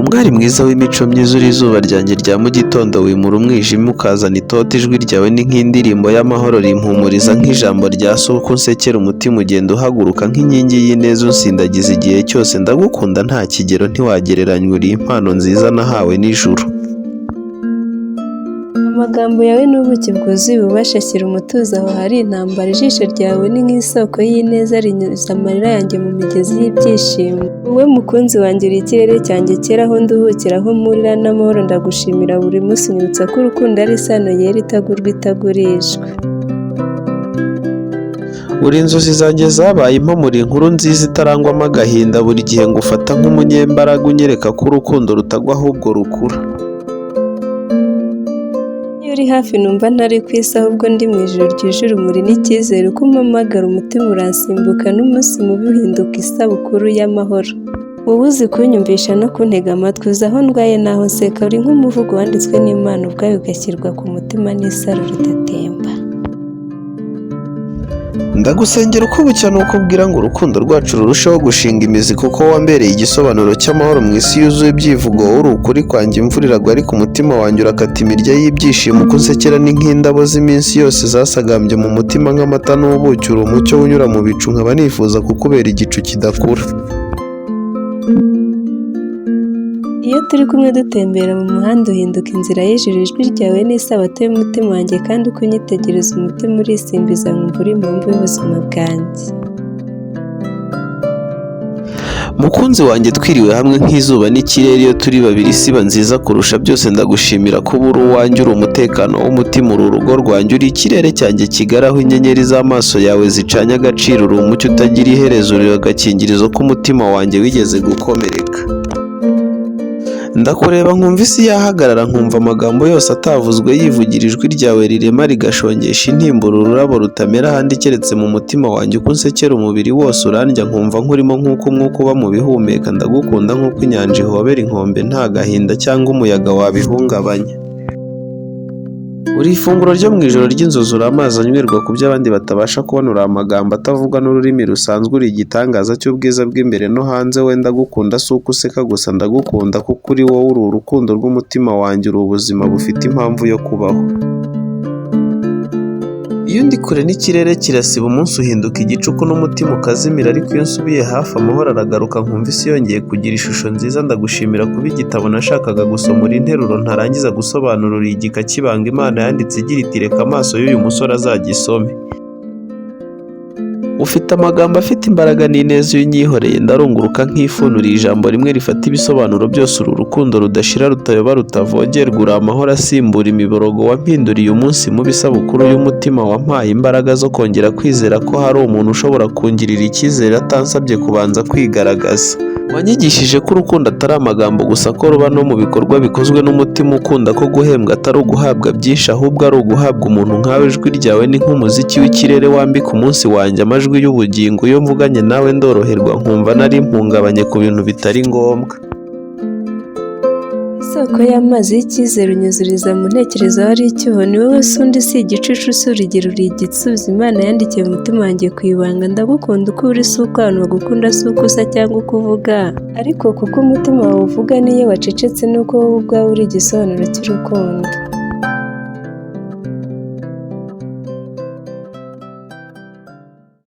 Umwari mwiza w'imico myiza, uri izuba ryanjye rya mu gitondo, wimura umwijima ukazana itoto. Ijwi ryawe ni nk'indirimbo y'amahoro, rimpumuriza nk'ijambo rya so. Uko unsekera umutima ugenda uhaguruka nk'inkingi y'ineza, unsindagiza igihe cyose. Ndagukunda nta kigero, ntiwagereranywa, uri impano nziza nahawe n'ijuru. Amagambo yawe ni ubuki bwuzuye ububasha, ashyira umutuzo aho hari intambara. Ijisho ryawe ni nk'isoko y'ineza, rinyuza amarira yanjye mu migezi y'ibyishimo. Wowe mukunzi wanjye, uri ikirere cyanjye cyera, aho nduhukira, aho mpurira n'amahoro. Ndagushimira buri munsi, unyibutsa ko urukundo ari isano yera, itagurwa, itagurishwa. Uri inzozi zanjye zabaye impamo, uri inkuru nziza itarangwamo agahinda. Buri gihe ngufata nk'umunyembaraga, unyereka ko urukundo rutagwa ahubwo rukura. Iyo uri hafi numva ntari ku isi, ahubwo ndi mu ijuru ryuje urumuri n'icyizere. Uko umpamagara umutima urasimbuka, n'umunsi mubi uhinduka isabukuru y'amahoro. Wowe uzi kunyumvisha no kuntega amatwi, uzi aho ndwaye n'aho nseka. Uri nk'umuvugo wanditswe n'Imana ubwayo, ugashyirwa ku mutima n'isaro ridatemba. Ndagusengera uko bucya n'uko bwira ngo urukundo rwacu rurusheho gushinga imizi, kuko wambereye igisobanuro cy'amahoro mu isi yuzuye ibyivugo. Wowe uri ukuri kwanjye. Imvura iragwa ariko umutima wanjye urakata imirya y'ibyishimo. Uko unsekera ni nk'indabo z'iminsi yose zasagambye mu mutima nk'amata n'ubuki. Uri umucyo unyura mu bicu, nkaba nifuza kukubera igicu kidakura. Iyo turi kumwe dutembera mu muhanda uhinduka inzira y'ijuru. Ijwi ryawe ni isabato y'umutima wanjye, kandi uko unyitegereza umutima urisimbiza, nkumva uri impamvu y'ubuzima bwanjye. Mukunzi wanjye, twiriwe hamwe nk'izuba n'ikirere. Iyo turi babiri isi iba nziza kurusha byose. Ndagushimira kuba uri uwanjye, uri umutekano w'umutima, uri urugo rwanjye, uri ikirere cyanjye kigari aho inyenyeri z'amaso yawe zicanye agaciro. Uri umucyo utagira iherezo, uri agakingirizo k'umutima wanjye wigeze gukomereka. Ndakureba nkumva isi yahagarara, nkumva amagambo yose atavuzwe yivugira. Ijwi ryawe rirema rigashongesha intimba, uri ururabo rutamera ahandi keretse mu mutima wanjye. Uko unsekera umubiri wose urandya, nkumva nkurimo nk'uko umwuka uba mu bihumeka. Ndagukunda nk'uko inyanja ihobera inkombe, nta gahinda cyangwa umuyaga wabihungabanya. Uri ifunguro ryo mu ijoro ry'inzozi, uri amazi anywerwa ku byo abandi batabasha kubona, uri amagambo atavugwa n'ururimi rusanzwe, uri igitangaza cy'ubwiza bw'imbere no hanze. We ndagukunda si uko useka gusa, ndagukunda kuko uri wowe, uri urukundo rw'umutima wanjye, uri ubuzima bufite impamvu yo kubaho. Iyo ndi kure n'ikirere kirasiba, umunsi uhinduka igicuku n'umutima ukazimira, ariko iyo nsubiye hafi amahoro aragaruka, nkumva isi yongeye kugira ishusho nziza. Ndagushimira kuba igitabo nashakaga gusoma, uri interuro ntarangiza gusobanura, uri igika cy'ibanga Imana yanditse igira iti reka amaso y'uyu musore azagisome. Ufite amagambo afite imbaraga n'ineza, iyo unyihoreye ndarunguruka nk'ifuni. Uri ijambo rimwe rifata ibisobanuro byose, uri urukundo rudashira, rutayoba, rutavogerwa, uri amahoro asimbura imiborogo. Wampinduriye umunsi mubi isabukuru y'umutima, wampaye imbaraga zo kongera kwizera ko hari umuntu ushobora kungirira icyizere atansabye kubanza kwigaragaza. Wanyigishije ko urukundo atari amagambo gusa, ko ruba no mu bikorwa bikozwe n'umutima ukunda, ko guhembwa atari uguhabwa byinshi ahubwo ari uguhabwa umuntu nkawe. Ijwi ryawe ni nk'umuziki w'ikirere wambika umunsi wanjye amajwi y'ubugingo. Iyo mvuganye nawe ndoroherwa, nkumva nari mpungabanye ku bintu bitari ngombwa. Isoko y'amazi y'icyizere, unyuzuriza mu ntekerezo ahari icyuho. Ni wowe si undi, si igicucu, si urugero, uri igisubizo Imana yandikiye mu mutima wanjye ku ibanga. Ndagukunda uko uri, si uko abantu bagukunda, si uko usa cyangwa uko uvuga, ariko kuko umutima wawe uvuga n'iyo wacecetse, nuko wowe ubwawe uri igisobanuro cy'urukundo.